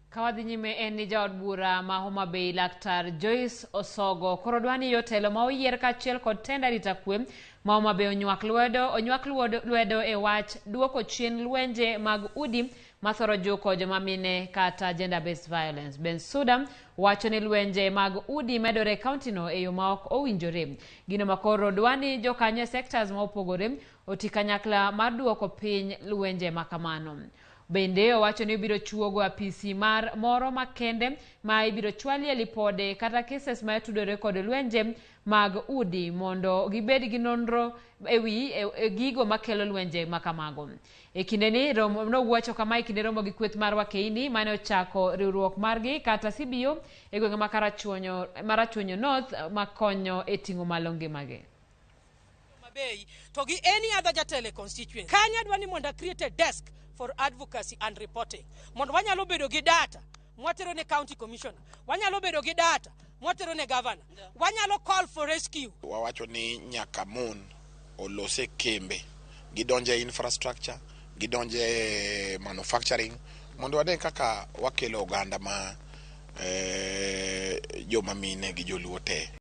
Ka wadhi nyime en ni jaod bura ma Homa Bay Laktar Joyce Osogo koro dwa ni jotelo ma oyier kaachiel kod tend arita kwe ma Homa Bay onywak lwedo onywak lwedo e wach duoko chien lwenje mag udi mathoro juko joma mine kata gender based violence. Bensuda wacho ni lwenje mag udi medore e kauntino e yo ma ok owinjore. Gino ma koro dwa ni jokanyo e sectors ma opogore oti kanyakla mar duoko piny lwenje ma kamano. Bende owacho ni obiro chuogo apisi mar moro makende ma ibiro chwalie lipode kata cases ma tudore kod lwenje mag udi mondo gibed gi nonro ewi e gigo makelo lwenje ma kamago. E kinde ni romo nowacho kama e kinde romo gi kweth mar wakeini mane ochako riwruok margi kata CBO e gwenge ma Karachuonyo Marachuonyo North makonyo e ting'o malo ngimagi. Bay to gi any other jatelo e constituency. Kanya adwa ni mondo a create a desk for advocacy and reporting. Mondo wanyalo bedo gi data mwatero ne county commissioner, wanyalo bedo gi data mwatero ne governor, wanyalo call for rescue. Wawacho ni nyaka mon olose kembe, gidonje e infrastructure, gidonje e manufacturing mondo wane kaka wakelo oganda ma joma mine gi joluo te.